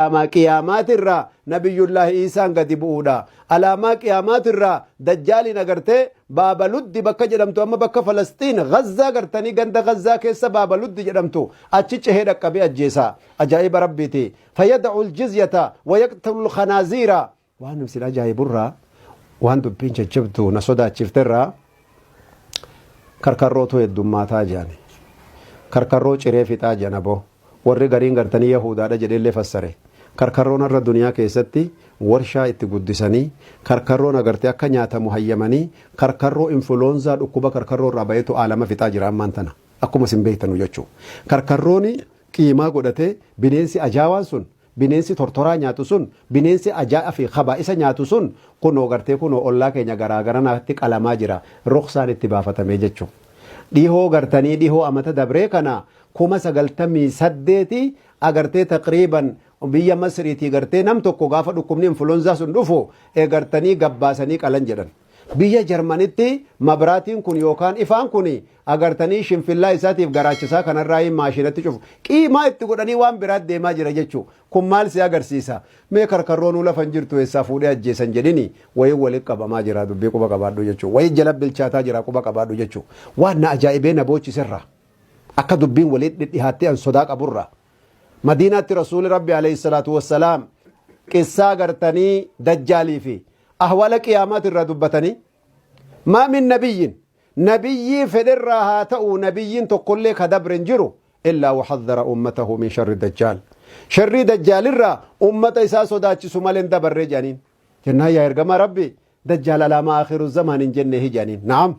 Alaamaa qiyaamaatirraa Nabiyyullaahi Iisaan gadi bu'uudha. Alaamaa qiyaamaatirraa Dajjaaliin agartee Baaba Luddi bakka jedhamtu amma bakka Falasxiin Gazzaa gartanii ganda Gazzaa keessa Baaba Luddi jedhamtu achi cehee dhaqqabee ajjeesa. Ajaa'iba Rabbiiti. Fayada'ul jizyata wayaqtulul khanaaziira. Waan isin ajaa'iburraa waan dubbiin jajjabdu na sodaachifterraa karkarrootu heddummaataa jedhani. Karkarroo ciree fixaa jedhan aboo. Warri gariin gartanii Yahuudaadha jedheellee fassare. Karkarroon har'a duniyaa keessatti warshaa itti guddisanii karkarroon agartee akka nyaatamu hayyamanii karkarroo infuloonzaa dhukkuba karkarroo irraa bahetu aalama fixaa jira ammaan tana. Akkuma isin beektanu jechuu. Karkarrooni qiimaa godhatee bineensi ajaawaan sun Bineensi tortoraa nyaatu sun, bineensi ajaa'a fi khabaa'isa nyaatu sun kunoo gartee kunoo ollaa keenya garaa garanaatti qalamaa jira. Rukhsaan itti baafatamee jechu. Dhihoo gartanii dhihoo amata dabree kana 98,000 agartee taqriiban biyya Masriitii gartee nam tokko gaafa dhukkubni influenza sun dhufu gartanii gabbaasanii qalan jedhan. Biyya Jarmanitti mabraatiin kun yookaan ifaan kun agartanii shinfillaa isaatiif garaachisaa kanarraa maashinatti cufu. Qiimaa itti godhanii waan biraatti deemaa jira jechuu. Kun maal si agarsiisa? Mee karkarroonuu lafa hin jirtu eessaa fuudhee ajjeesan jedhini wayii walitti qabamaa jira dubbii quba qabaadhu jechuu. Wayii jala bilchaataa jira quba qabaadhu jechuu. Waan na ajaa'ibee na boochisirra. Akka dubbiin walitti dhidhihaattee an sodaa qaburra. Madiinaatti Rasuulli Rabbi alayhi salaatu wassalaam qissaa gartanii dajjaalii fi ahwaala qiyaamaati irraa dubbatanii maa min nabiyyin nabiyyii fedherraa haa ta'u nabiyyiin tokkollee ka dabre hin jiru illaa waxadhara ummatahu min sharri dajjaal sharrii dajjaalirraa ummata isaa sodaachisu malee hin dabarree jedhaniin jennaan yaa ergamaa rabbi dajjaal alaamaa akhiru zamaan hin jenne hi jedhaniin na'am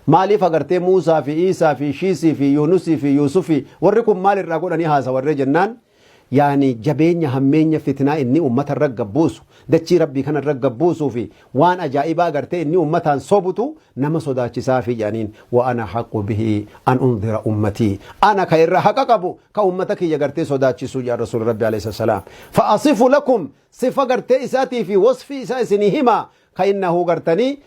Maaliif agartee Muusaa fi Iisaa fi Shiisii fi Yuunusii fi Yuusufii warri kun maal irraa godhanii haasawarree jennaan yaani jabeenya hammeenya fitnaa inni ummata irra gabbuusu dachii rabbii kana irra gabbuusuu fi waan ajaa'ibaa agartee inni ummataan sobutu nama sodaachisaa fi jedhaniin wa ana haqqu bihi an undira ummatii ana ka irra haqa qabu ka ummata kiyya gartee sodaachisuu jedhan rasuul rabbi alayhi salaam fa asifu lakum sifa gartee isaatii fi wasfii isaa isinii himaa Ka innahu gartanii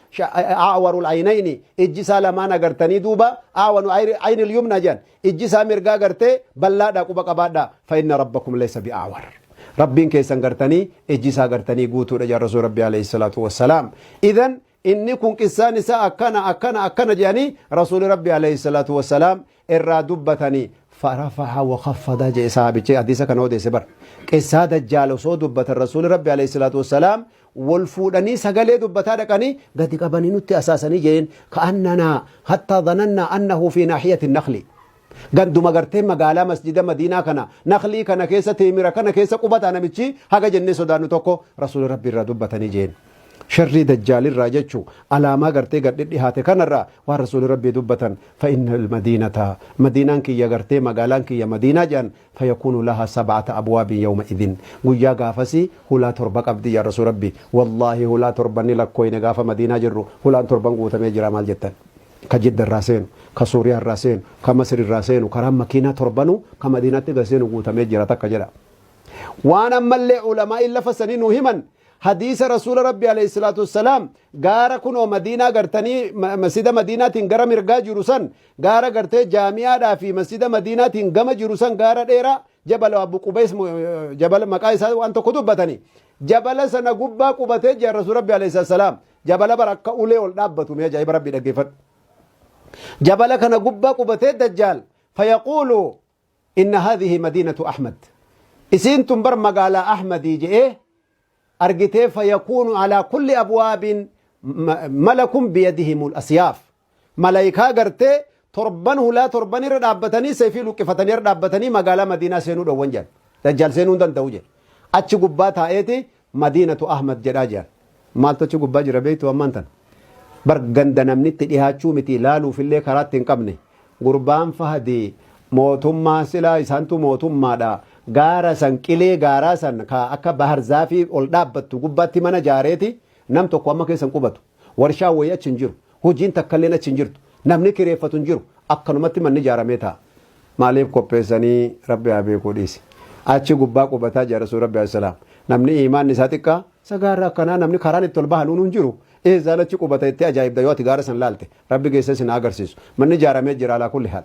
a'warul aynayni ijji isaa lamaan agartanii duuba a'wanu aynil yumna jedhan ijji isaa mirgaa gartee ballaadha quba qabaadha fa inna rabbakum laysa bi'awar rabbiin keessan gartanii ijji isaa gartanii guutuudha jedhan rasuul rabbi alayhi salaatu wassalaam idan inni kun qissaan isaa akkana akkana akkana jedhanii rasuuli rabbi alayhi salaatu wassalaam irraa dubbatanii farafa'a wakaffada jedhe sahaabichi hadiisa kana odeesse bar qissaa dajjaal osoo dubbatan rasuuli rabbi alayhi salaatu wassalaam wal fuudhanii sagalee dubbataa dhaqanii gadi qabanii nutti asaasanii jedheen ka'annanaa hattaa dhanannaa annahu fi naahiyati nakli ganduma gartee magaalaa masjida madiinaa kana naklii kana keessa teemira kana keessa qubataa namichi haga jennee sodaannu tokko rasuuli rabbi irraa dubbatanii jeen Sharrii dajjaalirraa jechu alaamaa gartee gad dhidhihaate kanarraa waan rasuuli rabbii dubbatan fa inna madiinata madiinaan kiyya gartee magaalaan kiyya madiinaa jedhan fayakuunu lahaa sab'ata abwaabin yawma idin guyyaa gaafasii hulaa torba qabdi jedhan rasuuli rabbii wallaahi hulaa torban ni lakkooyne gaafa madiinaa jirru hulaan torban guutamee jira maal jettan ka jidda irraa seenu ka suuriyaa irraa seenu ka masri irraa seenu karaan makiinaa torbanuu ka madiinaatti gad seenu guutamee jira takka jedha Waan ammallee ulamaa'iin lafa sanii nuu himan hadiisa rasuula rabbi alayhi salaatu wassalaam gaara kunoo madiinaa gartanii masjida madiinaatiin gara mirgaa jiru san gaara gartee jaami'aadhaa fi masjida madiinaatiin gama jiru san gaara dheeraa jabala abu qubays jabala maqaa isaa waan tokko dubbatanii jabala sana gubbaa qubatee jira rasuula rabbi alayhi salaatu wassalaam jabala bara akka ulee ol dhaabbatu mee ajaa'iba rabbi dhaggeeffadhu jabala kana gubbaa qubatee dajjaal fayaquulu Inna haadhihi madiinatu Ahmad. Isiin tun bar magaalaa Ahmadii je'ee argitee fayakuunu alaa kulli abwaabin malakun biyadihimul asyaaf. Malaykaa gartee torban hulaa torban irra dhaabbatanii seefii luqqifatanii irra dhaabbatanii magaalaa Madiinaa seenuu dhowwan jedhan. Dajjaal seenuu hin danda'u jedhe. Achi gubbaa taa'eeti Madiinatu Ahmad jedhaa jedhan. Maaltu achi gubbaa jira beektu ammaan tana. Bar ganda namni itti dhihaachuu miti laaluufillee karaatti hin qabne. Gurbaan Fahdi mootummaa silaa isaantu mootummaadha. Gaara san qilee gaaraa san ka akka bahar zaafii ol dhaabbattu gubbaatti mana jaareeti nam tokko amma keessa hin qubatu. Warshaan wayii achi hin jiru. Hojiin takkalleen achi hin jirtu. Namni kireeffatu hin jiru. Akkanumatti manni ijaaramee taa'a. Maaliif qopheessanii Rabbi haa beekuu dhiisi. Achi gubbaa qubataa jira Rasuul Rabbi alayhi salaam. Namni iimaanni isaa xiqqaa isa gaarra akkanaa namni karaan itti ol bahan hin jiru. Eessaan achi qubata itti ajaa'ibda yoo ati gaara san laalte. Rabbi geessee isin haa agarsiisu. Manni ijaaramee jira alaa kulli haal.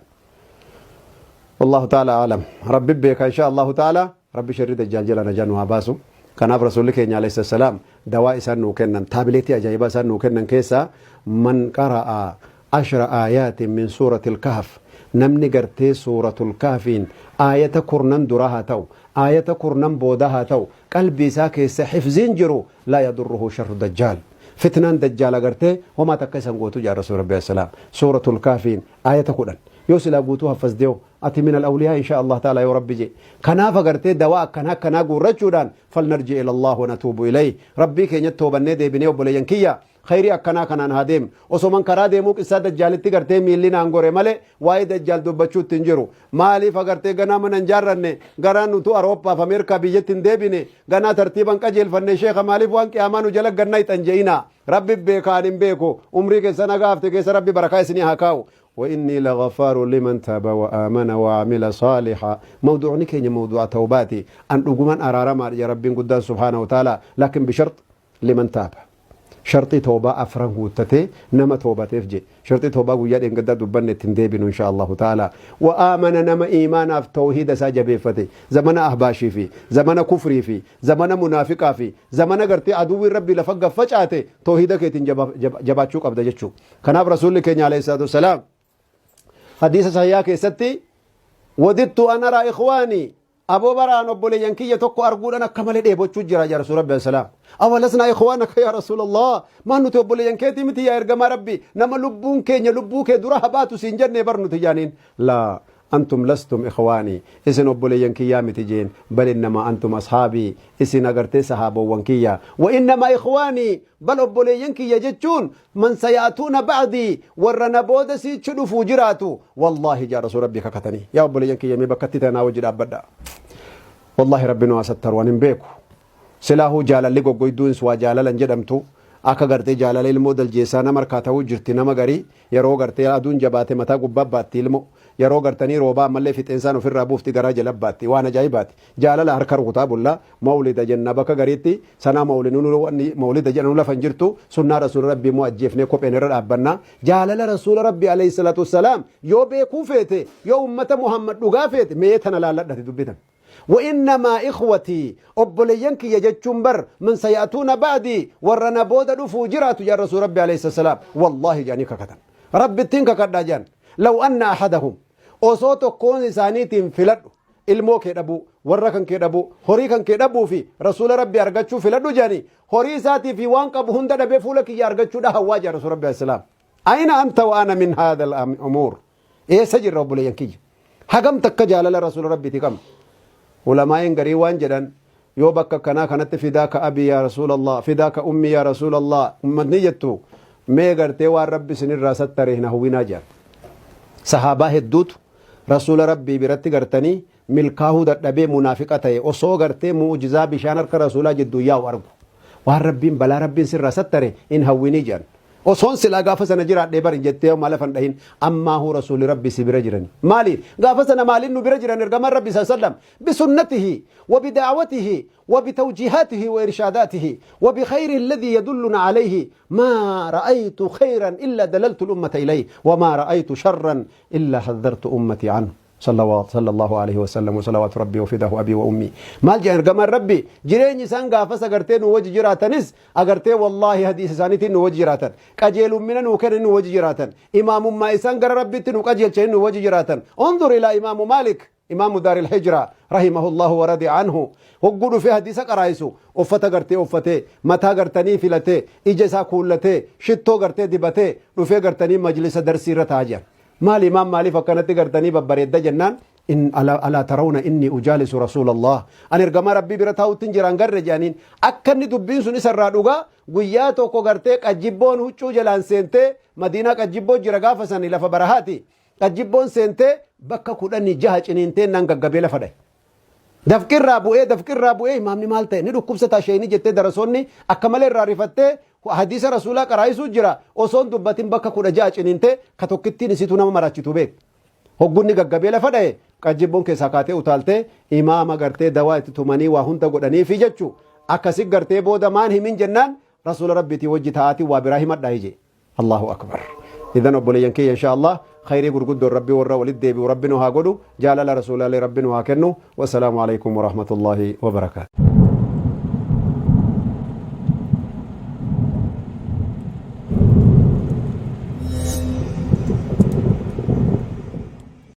Wallahu ta'ala aalam. Rabbi beeka insha Allahu ta'ala. Rabbi sharri dajjaal jala najaa nu haa baasu. Kanaaf Rasuulli keenya alayhi salaam dawaa isaan nuu kennan, taabileetii ajaa'ibaa isaan nuu kennan keessaa, man qara'a ashra aayaatin min suuratil kahf, namni gartee suuratul kahfiin aayata 10 duraa haa ta'u, aayata 10 boodaa haa ta'u, qalbii isaa keessa hifziin jiru, laa yadurruhu sharru dajjaal, fitnaan dajjaal agartee homaa takka isan gootu jaa Rasuul Rabbi alayhi salaam. Suuratul kahfiin aayata 10 yoo silaa guutuu haffazdeeho, ati min al-awliyaa insha Allah ta'ala yoo Rabbi jee. Kanaaf agartee dawaa akkanaa akkanaa guurrachuudhaan, falnarji ila Allah wa natuubu ilayh, Rabbii keenyatti toobannee deebinee, obboleeyyan kiyya, khayrii akkanaa kanaan haa deemnu. Osoman karaa deemuu qissaa dajjaalitti gartee miilli naan gore malee waa'ee dajjaal dubbachuutti hin jiru. Maaliif agartee ganaa mana hin jaarranne, ganaa nutu Awurooppaaf Ameerikaa biyyatti hin deebine, ganaa tartiiban qajeelfanne, sheeka maaliif waan qiyaamaa nu jala ganna ixan je'inaa. Rabbi beeka, ani hin beeku. Umrii keessa nagaa hafte keessa Rabbi barakaa isinii haa kaa'u. وإني لغفار لمن تاب وآمن وعمل صالحا. موضوعني keenya موضوع توباتي. أن dhuguman araaramaadha ya Rabbiin guddaan سبحانه وتعالى، لكن بشرط، لمن تاب. Sharxii toobaa afran guuttatee nama toobateef je. Sharxii toobaa guyyaa dheengaddaa dubbanne, ittiin deebinu insha Allahu ta'ala. وآمن, nama iimaanaaf tawhiida isaa jabeeffate. Zamana ahbaashii fi zamana kufrii fi zamana munaafiqaa fi zamana gartee aduwwiin Rabbii lafa gaffacaate, tawhiida keetiin jabaachuu qabda jechuu. Kanaaf Rasuulli keenya alayhi salaatu wassalaam hadiisa sahihaa keessatti, وددت أن أرى إخواني, aboo baraan obboleeyyan kiyya tokko arguudhaan akka malee dheebochuu jira yaa Rasuul Rabbi salaam. أولسنا إخوانك يا رسول الله? Maan nuti obboleeyyan keetii miti yaa ergamaa Rabbi? Nama lubbuun keenya lubbuu kee dura habaatu siin jenne bar nuti jaaniin. لا، أنتم لستم إخواني, isin obboleeyyan kiyyaa miti jeen. بل إنما أنتم أصحابي, isin agartee sahaabowwan kiyya. وإنما إخواني, bal obboleeyyan kiyya jechuun من سيأتون بعدي, warra na booda siichi dhufuu jiraatu. Wallaahi jaa Rasuul Rabbii kakatanii. Yaa obboleeyyan kiyya, mee bakkatti tanaa wajji dhaabbadha. Wallaahi Rabbi nu asattaru, waan hin beeku. Silaahuu jaalalli goggoyduun waa jaalalan jedhamtu akka gartee jaalala ilmoo daljeessaa nama harkaa ta'uu jirti. Nama garii yeroo gartee aduun jabaate mataa gubbaa baatti ilmoo, yeroo gartanii roobaa ammallee fixeensaan ofirraa buufti, garaa jala baatti. Waan ajaa'ibaati. Jaalala harka rukutaa bulla, mawlida jenna bakka gariitti. Sanaa mawlida jedhanu lafa hin jirtu. Sunnaa Rasuula Rabbii immoo ajjeefnee kopheen irra dhaabbanna. Jaalala Rasuula Rabbii alayhi salaatu wassalaam yoo beekuu feete, yoo ummata Muhammad dhugaa feete, mee tana laalladhati dubbitan. وإنما إخوتي, obboleeyyan kiyya jechuun bar من سيأتون بعدي, warra na booda dhufuu jiraatu jaan Rasuul Rabbi alayhi salaam. Wallaahi jedhanii kakatan. Rabbittiin kakadhaa jedhan. لو أن أحدهم, osoo tokkoon isaaniitiin filadhu, ilmoo kee dhabuu, warra kan kee dhabuu, horii kan kee dhabuu fi Rasuula Rabbi argachuu filadhu jedhanii, horii isaatii fi waan qabu hunda dhabee fuula kiyya argachuudha hawwaa jedhan Rasuul Rabbi alayhi salaam. أين أنت وأنا من هذا الأمور? Eessa jirra, obboleeyyan kiyya? Hagam takka jaalala Rasuula Rabbiiti qabna? Ulamaa'in garii waan jedhan, yoo bakka kanaa kanatti فداك أبي يا رسول الله، فداك أمي يا رسول الله ummatni jettu, mee gartee waan Rabbi isinirraa sattare hin hawwinaa jedhan. Sahaabaa hedduutu Rasuula Rabbii biratti gartanii milkaahuu dadhabee munaafiqa ta'e, osoo gartee mu'ujizaa bishaan harka Rasuulaa jidduu yaa'u argu. Waan Rabbiin balaa Rabbiin sirraa sattare hin hawwinii jedhan. Osoon silaa gaafa sana jiraadhee bari jettee maal lafan dhahin. Ammaahuu Rasuulli Rabbi si bira jirani. Maali? Gaafa sana maaliin nu bira jiran ergamaan Rabbi sallam? بسنته وبدعوته وبتوجيهاته وإرشاداته وبخير الذي يدلنا عليه. ما رأيت خيرا إلا دللت الأمة إليه، وما رأيت شرا إلا حذرت أمتي عنه، صلى الله عليه وسلم، وصلوات ربي وفداه أبي وأمي. Maal jedhan ergamaan Rabbi? Jireenyi isaan gaafas agartee nu wajji jiraatanis agartee, wallaahi, hadiisa isaaniitiin nu wajji jiraatan, qajeelummina nuu kennan nu wajji jiraatan, imaamummaa isaan gara Rabbitti nu qajeelchanii nu wajji jiraatan. انظر إلى إمام مالك، إمام دار الهجرة رحمه الله ورضي عنه, hogguu dhufee hadiisa qaraayisu uffata gartee uffatee, mataa gartanii filatee, ija isaa kuullatee, shittoo gartee dibatee dhufee gartanii majlisa darsii irra taa'aa jiran. Maal imaam maaliif akkanatti gartanii babbareedda jennaan, إن ألا ترون إني أجالس رسول الله? Ani ergamaa Rabbii bira taa'utti hin jiraan garre jedhaniin. Akka inni dubbiin sun isarraa dhugaa, guyyaa tokko gartee qajjibboon huccuu jalaan seentee, Madiinaa qajjibboo jira gaafa sani, lafa barahaati, qajjibboon seentee bakka 16 ciniintee nan gaggabee lafa dhaye. Dafqirraa bu'ee, dafqirraa bu'ee, imaamni maal ta'e, ni dhukkubsata sheeni jettee darasoonni akka malee irraa rifattee, hadiisa Rasuulaa qaraayisuu jira, osoon dubbatin bakka 16 ciniintee, ka tokkittiin isitu nama maraachitu beek. Hoggunni gaggabee lafa dhaye, qajjibboon keessaa kaatee utaaltee, imaama gartee dawaa itti tumanii waa hunda godhaniifi jechuu. Akkasi gartee booda maan himin jennaan, Rasuula Rabbiitii wajji ta'aatii waa biraa himadhaa ije. الله أكبر. إذن obboleeyyan kiyya, insha Allah. Khayrii gurguddoon Rabbi warra walitti deebi'u Rabbi nu haa godhu. Jaalala Rasuulaalee Rabbi nu haa kennu. Wassalaamu alaikum warahmatullaahi wabarakaatu.